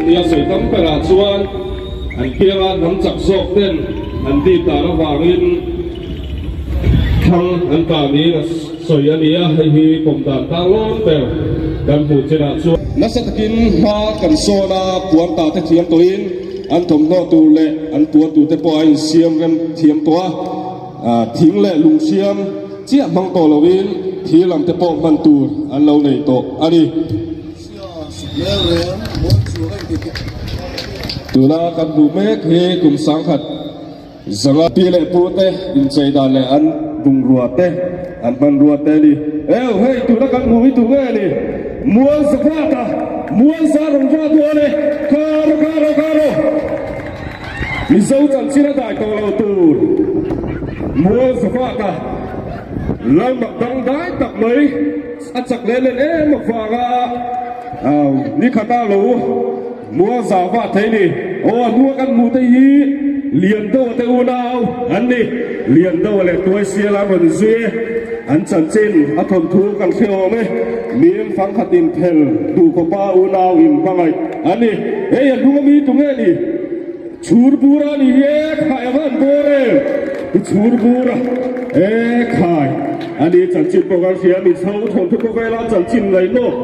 nia sawi tam berah chuan an kianga hnam chak zawk ten an dip dan avangin thlang an tah niin a sawi a ni a, hei hi pawm dan tlanglawn ber kan hmuh chinah chuan. Nasa takin hma kan sawn a, puan tah te thiam tawhin an thawmhnaw tur leh an puan tur te pawh a insiam rem thiam tawh a, thing leh lung hriam chiah hmang tawh loin thir lam te pawh hman tur an lo nei tawh a ni. Tuna kan hmuh mek hi kum sangkhat zanga pi leh pu te inchei dan leh an bungrua te an hmanrua te a ni. Eu hei tuna kan hmuh hi tu nge ni? Mual Zakhata, Mual za rawn va dawn e, Karo karo karo! Mizo chanchin a dai tawh lo tur Mual Zakhata, Lalmak dangdai tak mai. A chak leh len em avanga ni khata lo mua zau vah thei ni. Aw a hnua kan hmuh te hi Liandoa te unau an ni. Liandoa leh Tuaisial an rawn zui e. An chanchin a thawnthu kan hre awm e. Mim fangkhat inphel duhkhawpa unau inhmangaih an ni. Hei a hnung ami tu nge ni? Chhur bur a ni hi e khai a van bawr em i chhur bur a e khai a ni chanchin pawh kan hria mi chho thawnthu khawvela chanchin ngaihnawk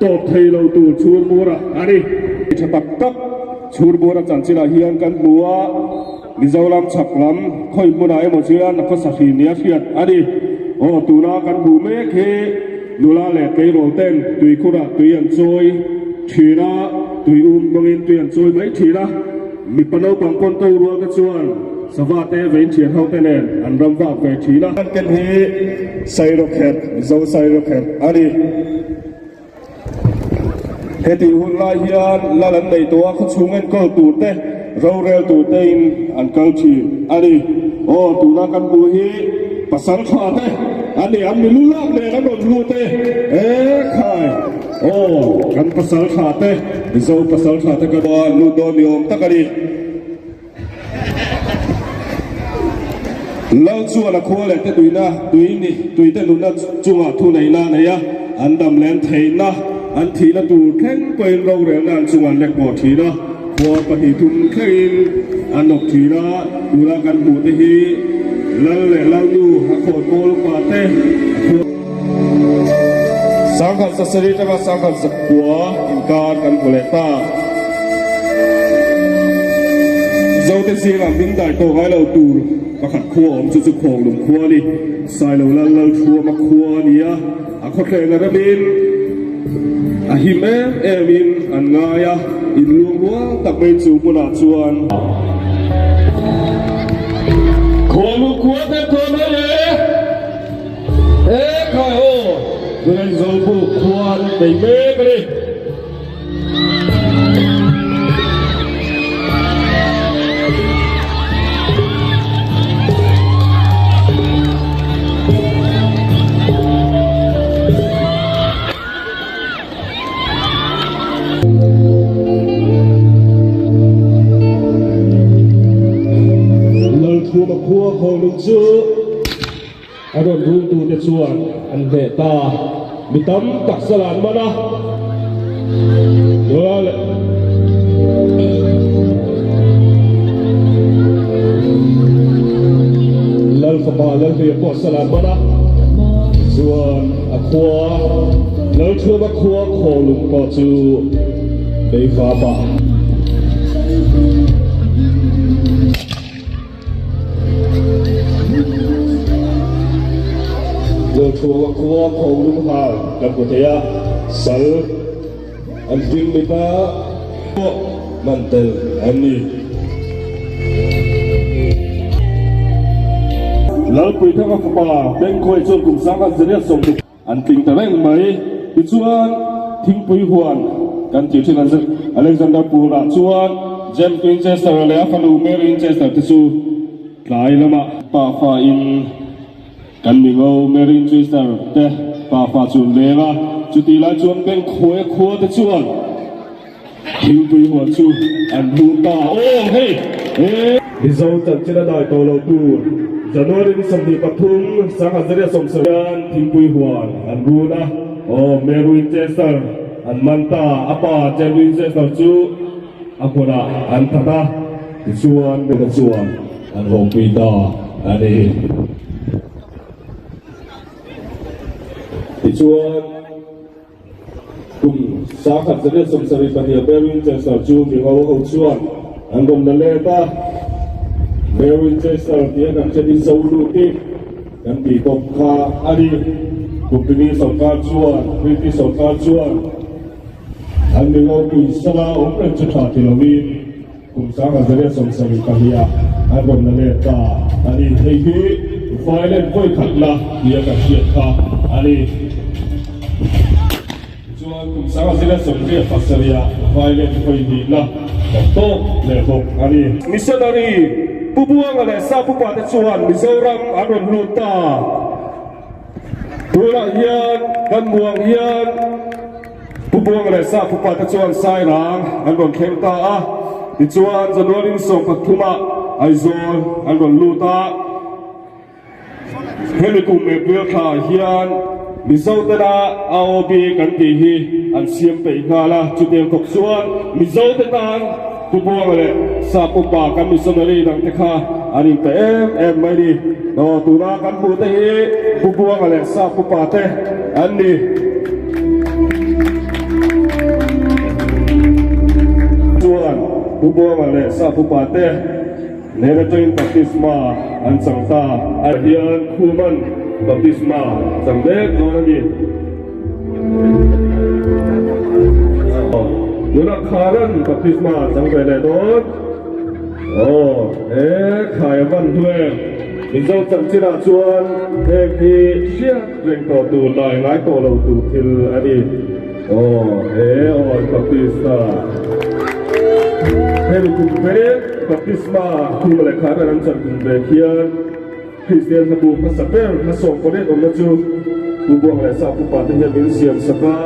tawp thei lo tur chhur bur a a ni. Tha tak tak chhur bur a chanchin ah hian kan hmu a Mizoram chhak lam khawi hmunah emaw chuan a khawsa hrin nia hriat a ni. Aw tuna kan hmuh mek hi nula leh tleirawl ten tuikhurah tui an chawi thin a, tui um hmangin tui an chawi mai thin a, mipa naupang pawn to rual te chuan sava te vein thian ho te nen an ram vak ve thin a. Kan ken hi Sairawkherh, Mizo Sairawkherh a ni. Hetih hun lai hian lal an nei tawh a, khawchhung enkawl tur te, rorel tur tein an kal thin a ni. Aw, tuna kan hmuh hi pasal tha te a ni, an milu lak nen an rawn lut e. E khai, aw, kan pasal tha te, Mizo pasal tha te kan lut dawn ni awm tak a ni. Lal chuan a khua leh te tuina tui ni tuite nunna chungah thu neihna a nei a, an dam lem theihna, an thihna tur thleng pawhin rorelna an chungah an lek pawh thin a, khua 2 3 thlengin an awp thin a, tuna kan hmuh te hi Lal leh Lalnu a khawn pawl upa te a khua. 7% atanga 9% inkar kan hmu leh ta. Zote zingah min dai tawh ngai lo tur pakhat khua awm chu chu Khawnglung khua a ni. Sailo Lal Lalthuama khua a ni a, a khawthleng a remin a him em emin an ngai a, inluang rual tak mai chu hmunah chuan. Khawnglung khua te thawn mai le! E khai aw! Tunah Zawlbuk khua an nei mek a ni. Lalthuma khua khawnglung chu A rawn rultute chuan an hneh ta. Mi tam tak sal an man a. Nula leh. Lal fapa Lalhliah pawh sal an man a. Chuan a khua, Lalthuama khua Khawlung pawh chu Beifapa. Zawlchhuanga khua Khawnglung hal kan hmu thei a, sal an hlim mit a, pawh man tel an ni. Lalpuithanga fapa Bengkhuai chuan kum 1960 an tling ta reng mai. Tichuan thingpui huan kan tih thin Alexander Purah chuan James Winchester leh a fanu Mary Winchester te chu tlai lamah pafa in kan mi ngo Mary Winchester te pafa chu an leng a, chutih lai chuan Bengkhuaia khua te chuan Thingpui huan chu an hmu ta. Aw hei e! Mizo chanchin a dai tawh lo tur January ni 23, 1970 hian Thingpui huan an run a. Aw Mary Winchester an man ta. A pa James Winchester chu. a hmunah an that a, tichuan mite chuan an hawpui ta a ni. Tichuan, kum 1972 Bear Winchester chu Mizo ho chuan an rawn la let a, Bear Winchester tia kan hriat hi Zo lut i kan tih bawk kha a ni. Company sawrkar chuan, British sawrkar chuan an Mizo puisala awm reng chu tha ti lovin, Kum 1972 ah an rawn la let ta a ni. Hei hi violent vawi khat la tia kan hriat kha a ni. Tichuan kum 1977 ah violent vawi hnih la kan tawk leh bawk a ni. Missionary Pu Buanga leh Sa Pupa te chuan Mizoram an rawn lut ta. Tunah hian kan muang hian Pu Buang leh Sa Pupa te chuan Sairang an rawn thleng ta a, tichuan January 13 ah Aizawl an rawn lut a. Hemi kum April thla ah hian Mizo tena AOB kan tih hi an siam peih nghal a, chutiang khawp chuan Mizo te tan Pu Buang leh Sa Pupa kan missionary dang te kha an inpe em em mai ni. Aw tuna kan hmuh te hi Pu Buanga leh Sa Pupa te an ni. Chuan Pu Buanga leh Sa Pupa te hnen atangin baptisma an chang ta. Ah hian Khuman baptisma chang mek dawn a ni. Tunah Kharan baptisma chang ve leh dawn. Aw he khai a van hnu em? Mizo chanchinah chuan heng hi hriat reng tawh tur lai ngai tawh lo tur thil a ni. Aw he aw Baptista. Hemi kum vek Baptisma khuma leh khan an chan kum ve khian Kristian hlabu hmasa ber hmasawm pawlek awmna chu Pu Buang leh Sap upa te hian min siam sak a,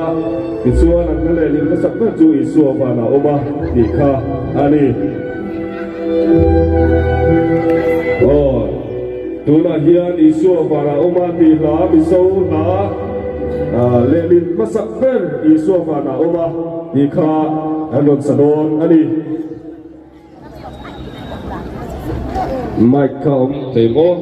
tichuan an hla lehling hmasak ber chu Isua vanah awm a tih kha a ni. Aw, tunah hian Isua vanah awm a tih hla Mizo hla lehlin hmasak ber Isua vanah awm a tih kha an rawn sa dawn a ni. Mic kha awm thei maw?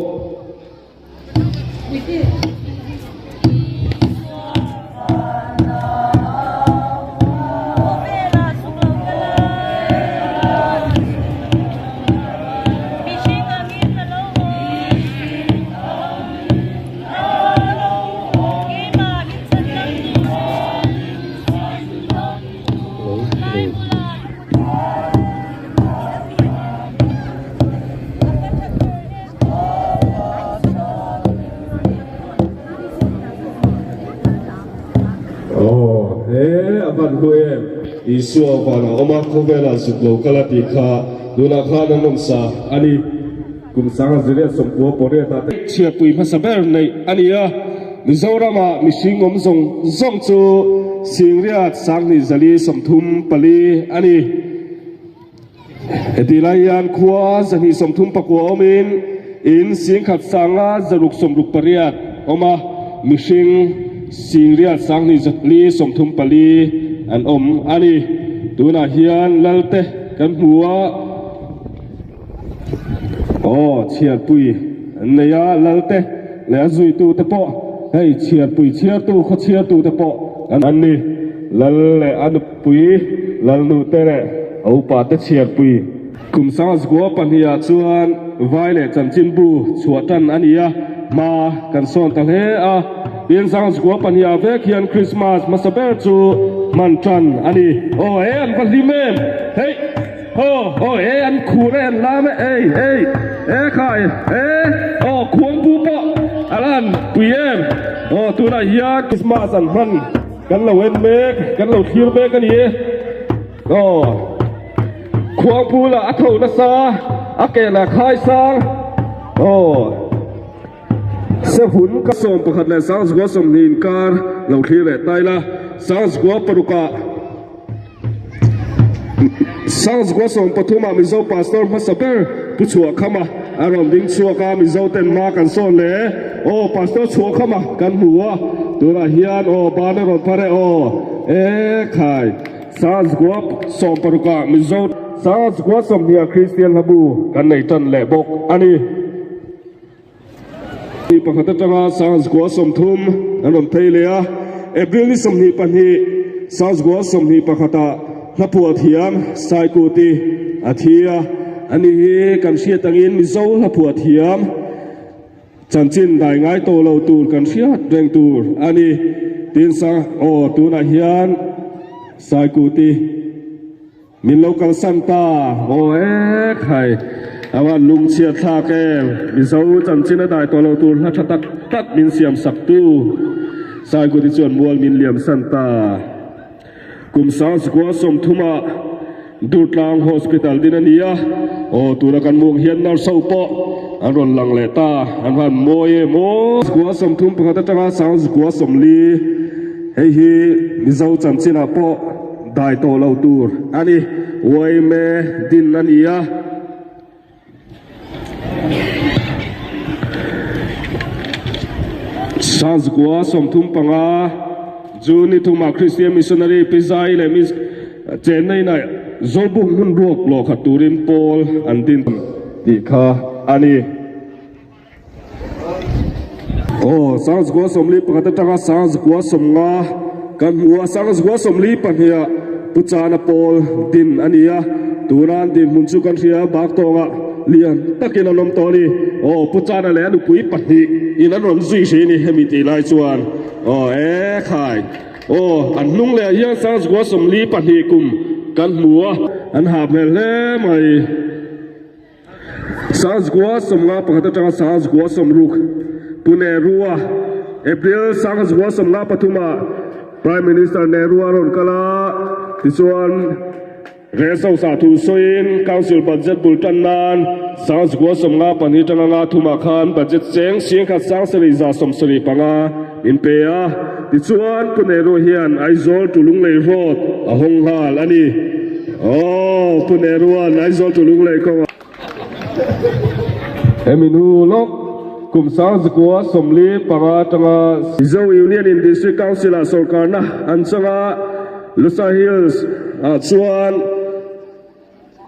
Aw he a van hlu em Isua vanah awm a khawvelah zuk lo kal a tih kha tunah khan an awm sa a ni kum sanga ziriat sawmkua pawriat ah te chhiatpui hmasa ber neih a ni a Mizoramah mihring awm zawng zawng chu Singriat sanghnih zali 34 a ni. Hetih lai hian khua 239 awmin in singkhat sanga 668 awm a, mihring singriat sanghnih zali 34 an awm a ni. Tunah hian Lalte kan hmu a, aw chhiarpui an nei a, Lalte leh a zuitute pawh hei chhiarpui chhiartu khaw chhiartute pawh an ni. Lal leh a nupui Lalnute leh a upate chhiarpui. Kum sangazgua pahnihah chuan vai leh chanchinbu chhuah tan a ni a, hma kan sawn ta hle a. Tin, sangazgua pahnihah vek hian Krismas hmasa ber chu hman tan a ni. Aw he an va hlim em! Hei! Aw aw he an khur e an lam e ei ei e khai e aw khuangpu pawh a la han pui em! Aw tunah hian Krismas an hman. Kan lo en mek, kan lo thlir mek a ni e. Aw, khuangpu lah a tho nasa, a ke lah khai sang. Aw, sehun ka 11 leh 20 inkar lo thlir leh tai la, 26 ah. 1913 ah Mizo Pastor hmasa ber Pu Chhuahkhama a rawn ding chhuak a, Mizo ten hma kan sawn le. Aw Pastor Chhuahkhama kan hmu a, tunah hian aw ban a rawn phar e aw e khai. 1916 ah Mizo. Sangha 20 Kristian hlabu kan nei tan leh bawk a ni. Ni pakhat atanga 2030 an rawn phei leh a, April ni 22, 2021 ah hlaphuah thiam Saikuti a thi a, ani hi kan hriat angin Mizo hlaphuah thiam chanchin dai ngai tawh lo tur kan hriat reng tur a ni. Tin sang aw tunah hian Saikuti. Min lo kalsan ta aw e khai a van lungchhiat thlak em Mizo chanchin a dai tawh lo tur hla tha tak tak min siam sak tu Saikuti chuan mual min liam san ta. Kum 1930 ah Durtlang Hospital din a ni a, aw tuna kan mung hian nurse ho pawh an rawn lang leh ta an van mawi em aw. 31 atanga 1940 hei hi Mizo chanchin ah pawh Dai tawh lo tur a ni. Yma din a ni a. 1935 June ni thumah Christian Missionary Pi Zai leh Miss Chenna inah Zawlbuk hmun ruak lawh khat turin pawl an din tih kha a ni. Aw, 1941 atanga 1950 kan hmu a, 1942 ah Pu Chana pawl din a ni a, tuna an dinhmun chu kan hria bak tawngah lian takin an awm tawh a ni. Aw, Pu Chana leh a nupui pahnih in an rawn zui hrih a ni hemi tih lai chuan. Aw, e khai. Aw, an hnung leh ah hian 1942 kum kan hmu a, an hah hmel hle mai. 1951 atanga 1960 Pu Nehru-a April 1953 ah Prime Minister Nehru a rawn kal a, tichuan Rest House ah thu sawiin Council budget bul tan nan 1952 atanga 53 ah khan budget cheng 1775 min pe a, tichuan Pu Nehru hian Aizawl to Lunglei Road a hawng nghal a ni. Aw, Pu Nehrua'n Aizawl to Lunglei kawngah. Hemi hnu lawk kum 1945 atanga. Mizo Union in District Council ah sawrkarna an chang a, Lusa Hills ah chuan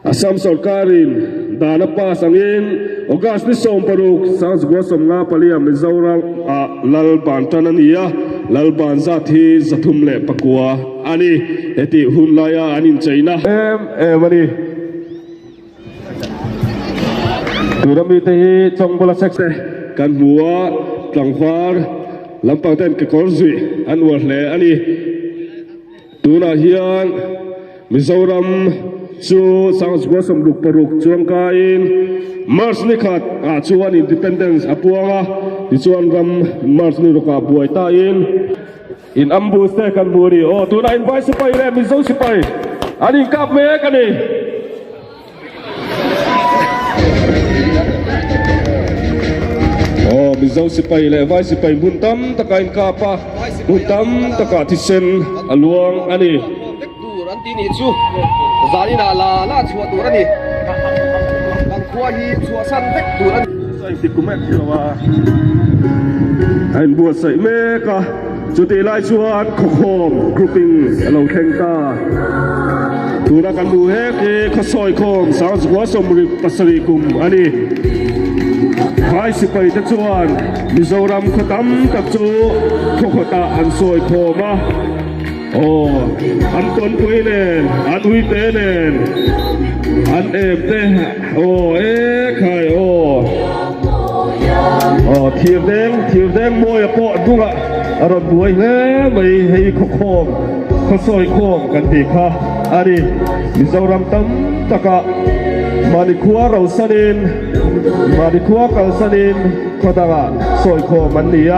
Assam sawrkarin dan a pass angin August ni 16, 1954 ah Mizoram ah Lal ban tan a ni a, Lal ban zat hi 309. A ni, hetih hun laia an incheina. Em em a ni. Tuna mite hi Chawngbawla sex te kan hmu a, tlangvar lampang ten kekawr zuih an uar hle a ni. Tunah hian Mizoram chu 1966 chuangkaiin March ni khat ah chuan Independence a puang a, tichuan ram March ni rukah buai tain. In ambush te kan hmu a ni. Aw tunah in vai sipai leh Mizo sipai an inkap mek a ni. Aw Mizo sipai leh vai sipai hmun tam takah inkap a, hmun tam takah thisen a luang a ni. Vek tur an ti nih chu zaninah la la chhuah tur a ni. Kan khua hi chhuahsan vek tur a ni. A inbuatsaih mek a. Chutih lai chuan khawkhawm grouping a lo thleng ta. Tuna kan hmuh hek hi khawsawikhawm 1977 kum a ni. Vai sipai te chuan Mizoram khaw tam tak chu khawkhawtah an sawikhawm a. Aw, an tawnpui nen, an uite nen, an em te, aw e khai aw. Aw, thirdeng, thirdeng mawia pawh hnungah a rawn buai hle mai, hei khawkhawm, khawsawikhawm kan tih kha a ni. Mizoram tam takah mahni khua rosanin, mahni khua kalsanin khaw dangah sawikhawm an ni a.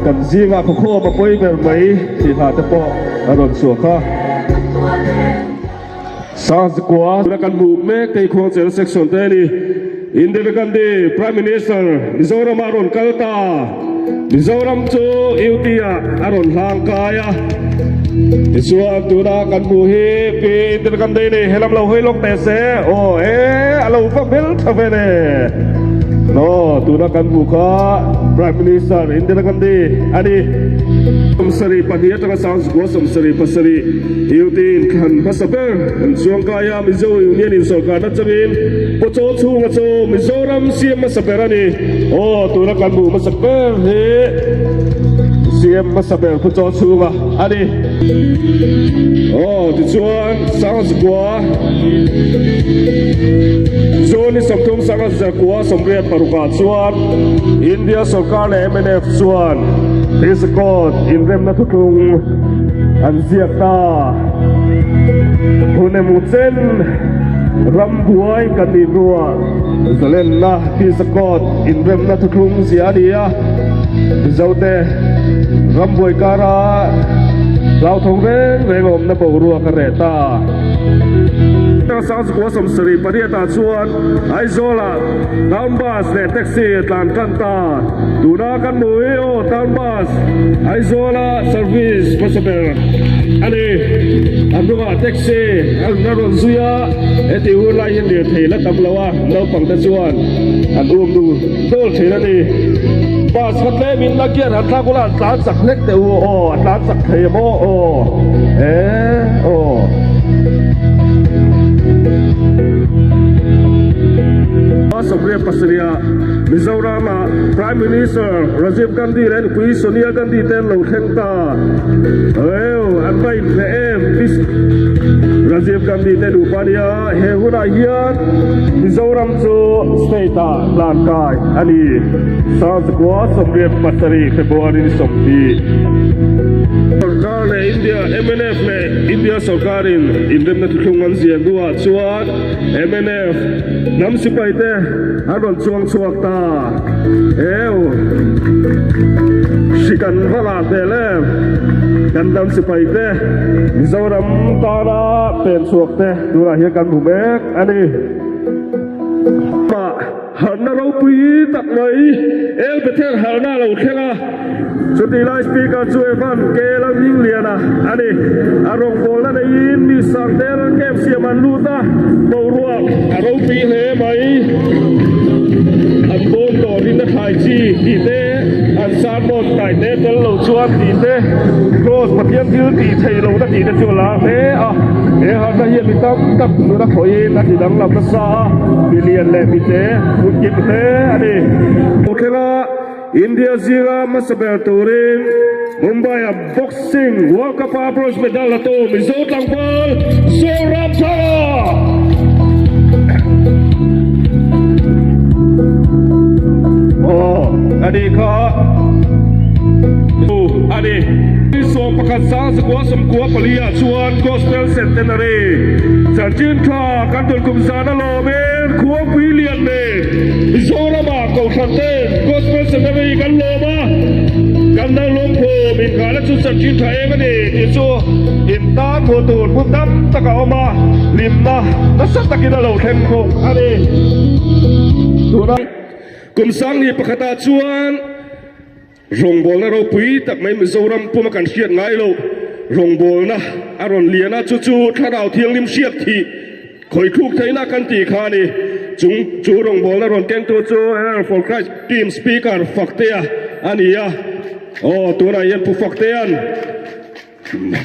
Kan zingah khawkhawm a pawi ber mai tih hla te pawh a rawn chhuak a. Sazikua tuna kan hmuh mek te hi Khuangchel section te a ni. Indira Gandhi Prime Minister Mizoram ah a rawn kal ta. Mizoram chu UT ah a rawn hlang kai a. Tichuan tuna kan hmuh hi Pi Indira Gandhi ni helam lo hawi lawk teh se. Aw e a lo va hmel tha ve le. Aw, tuna kan hmuh kha Prime Minister Indira Gandhi a ni. 72 atanga 1977 UT inthlan hmasa ber an chuangkai a, Mizo Union in sawrkarna changin Pawchawl chhunga chu Mizoram CM hmasa ber a ni. Aw, tuna kan hmuh hmasa ber hi CM hmasa ber Pawchawl chhunga a ni. Aw, tichuan Sangzakua June ni 30 Sangzakua 86 ah chuan India sorkar leh mnf chuan Peace Accord inremna thuthlung an ziak ta. Hun emaw chen rambuai kan nih hnuah zalenna Peace Accord inremna thuthlung ziah a ni a, Mizote rambuai kara hlauthawng reng reng awmna boruak a reh ta. 1978 ah chuan Aizawlah Town Bus leh Taxi a tlan tan ta. Tuna kan hmuh hi aw Town Bus Aizawla service hmasa ber a ni. A hnungah Taxi a rawn zui a, hetih hun lai hian lirthei la tam lo a, naupangte chuan an um dul dawl thin a ni. Bus kha tlemin la gear han thlak ula an tlan chak hlek teh u aw, a tlan chak thei em aw aw e aw. 27 ah Mizoram ah Prime Minister Rajiv Gandhi leh nupui Sonia Gandhi te an lo thleng ta. Eo an va inhmeh em Rajiv Gandhi te nupa nia he hunah hian Mizoram chu state ah hlan kai a ni. 1987 February ni 20. Sorkar leh India mnf leh India sorkarin inremna thuthlung an ziah hnuah chuan mnf hnam sipai te an rawn chuang chhuak ta. Eu hri kan va lah hmel em kan hnam sipai te Mizoram tana pen chhuak te tunah hian kan hmu mek a ni. Harhna ropui tak mai El Bethel harhna a lo thleng a, chutih lai Speaker chu Evan K. Lalhmingliana a ni. A rawngbawlna neiin mi sangte camp siam an lut a, boruak a ropui hle mai. An bawm tawh rinna thlai chi tih te, an sermon taite tel lo chuan tih te, Kraws Pathian thil tih theih lohna tih te chu a lar hle a. He harhna hian mi tam tak nuna khawhin a ti danglam nasa a. Milian leh mite hun kim hle a ni. Thlenga India zinga hmasa ber turin Mumbai-a Boxing World Cup-a bronze medal la tu Mizo tlangval Zoram Thanga! Aw, a ni kha a ni. 11 94 ah chuan Gospel Centenary chanchin tha kan tunkum zan a lawmin Khuangpui lian nen Mizoram-ah Kohhran ten Gospel Centenary kan lawm a, kan dang lungphum inngahna chu chanchin tha em a ni tih chu intan hmuh tur hmun tam tak a awm a, hlimna nasa takin a lo thleng bawk a ni. Tuna kum sangni pakhatah chuan Rawngbawlna ropui tak mai Mizoram puma kan hriat ngai loh rawngbawlna a rawn lian a, chu chu Thlarau Thianghlim hriat thih khawithluk theihna kan tih kha a ni. Chung chu rawngbawlna rawn kengtu chu Herald for Christ Team Speaker Faktea a ni a. Aw, tunah hian Pu Faktea'n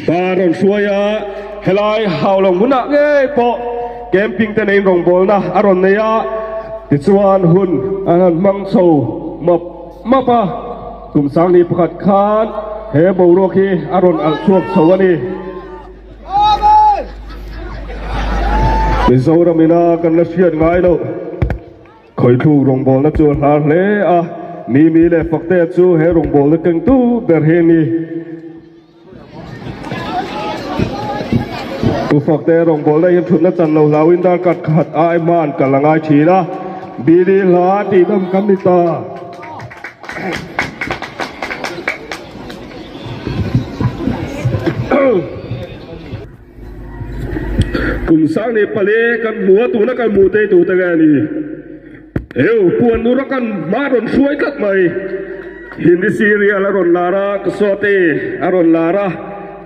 Pa rawn hruai a, helai Haulawng hmunah ngei pawh camping te neiin rawngbawlna a rawn nei a, tichuan hun an han hmang chho map map a, kum sangni pakhat khan he boruak hi a rawn alh chhuak chho a ni. Mizoram ina kan la hriat ngai loh. Khawithluk rawngbawlna chu a hlar hle a, Mimi leh Faktea chu he rawngbawlna kengtu ber hi a ni. Pu Faktea rawngbawlna hian thutna chan lo hlauhin darkar khat ai hma an kal a ngai thin a, Bili hla tih dam kan ni ta. Kum sang leh pale kan hmu a, tuna kan hmuh te tute nge a ni? Eu, puan ura kan hma rawn hruai tlat mai. Hindi serial a rawn lar a, Kasawti a rawn lar a,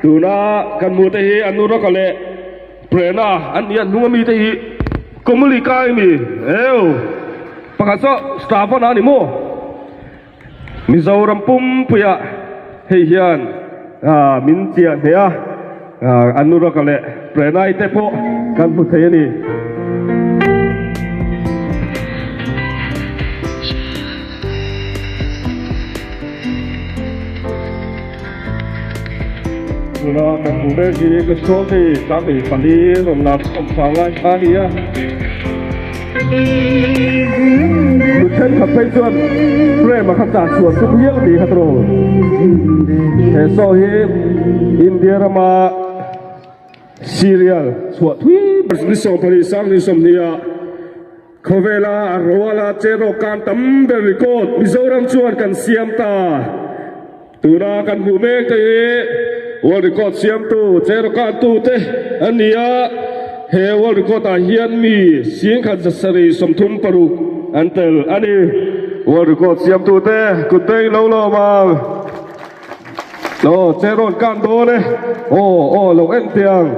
tuna kan hmuh te hi Anuraka leh Prerna an ni a, hnunga mite hi Komulika a ni. Eu. Pakhat saw Stravon a ni maw? Mizoram pumpuiah hei hian min chiah hneh a, Anurag-a leh Pranay te pawh kan hmu thei a ni. Tuna kan hmuh mek hi ka chhuak hei tlangei pali rawn lar chhawm vang lai kha a ni a. Nu thenkhat phei chuan Prem-a kha tah chhuah tum hial tih kha tawh. He saw hi India rama serial chhuah thui ber ni 12 sang ni 20 ah khawvela a ruala cheraw kan tam ber record Mizoram chuan kan siam ta. Tuna kan hmuh mek te hi World Record siamtu Cheraw kantu te an ni a, he World Record ah hian mi 1736 an tel a ni. World Record siamtu te kut beng lo lawm ang. Aw Cheraw an kan dawn e, aw aw lo en teh ang.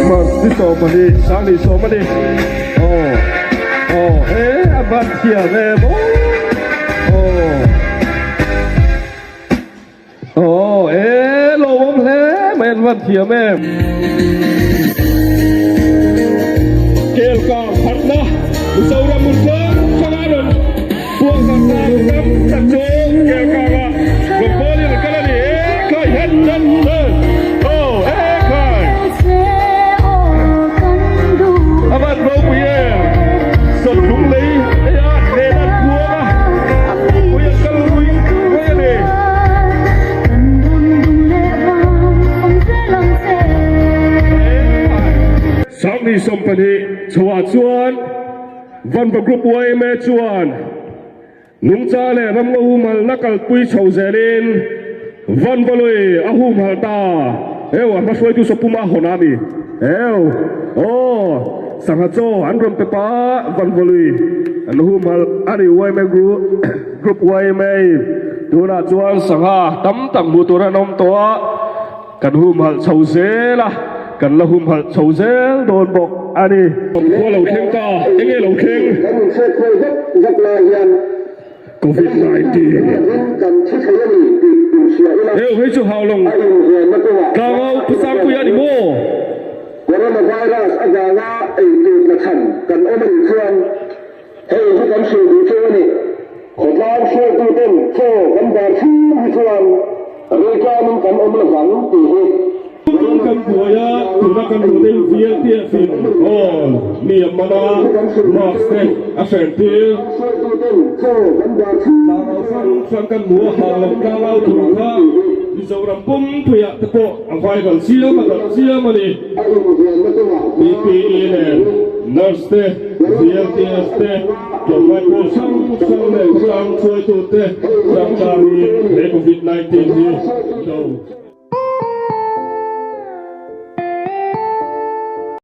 March ni 12 20 a ni. Aw aw he a van thiam em aw aw aw e lawmawm hle mai an van thiam em. Kelkang phatna Mizoram hmun hrang hranga rawn puang zar tan tam tak chu Kelkanga rawn bawlin an kal a ni. E khai het het het aw e khai. A van ropui em Sawthlung lei hei a hnen an khuang a pui an kal rui rui a ni. 20 chhoah chuan Vanva Group yma chuan Nungcha leh ramngaw humhalna kalpui chho zelin Vanva lui a humhalh ta. Eu, a hmahruaitu saw puma a hawn a mi. Eu, aw, sangha chaw an rawn pe pa Vanva lui an humhalh a ni yma Group yma tunah chuan sangha tam tak hmuh tur an awm tawh a. Kan humhalh chho zel a, kan la humhalh chho zel dawn bawk a ni. Khua lo thleng ta, eng nge lo thleng? Kan inchhekhawi vek vek lai hian Covid 19. Rin kan thi thei a ni tih inhria ila. Heu hei chu Haulawng A invenna kawngah tlangau Phasangpui a ni maw? Coronavirus avanga eitur tlachham kan awm a nih chuan hei hi kan hrilh duh chu a ni. Khawtlang hruaituten chaw kan bar chhung hi chuan rilṭamin kan awm lovang tih hi. Kan buai a, tuna kan hmuh te hi VLTF in aw mi a man a, mask te a hren tir. Tlangau hrang hrang kan hmu a, Haulawng tlangau tur kha Mizoram pumpuiah te pawh a viral chiam a darh chiam a ni. PPE nen nurse te, VLTF te, Tlawmngai pawl hrang hrang leh khawtlang hruaitute tangkain he Covid 19 hi do.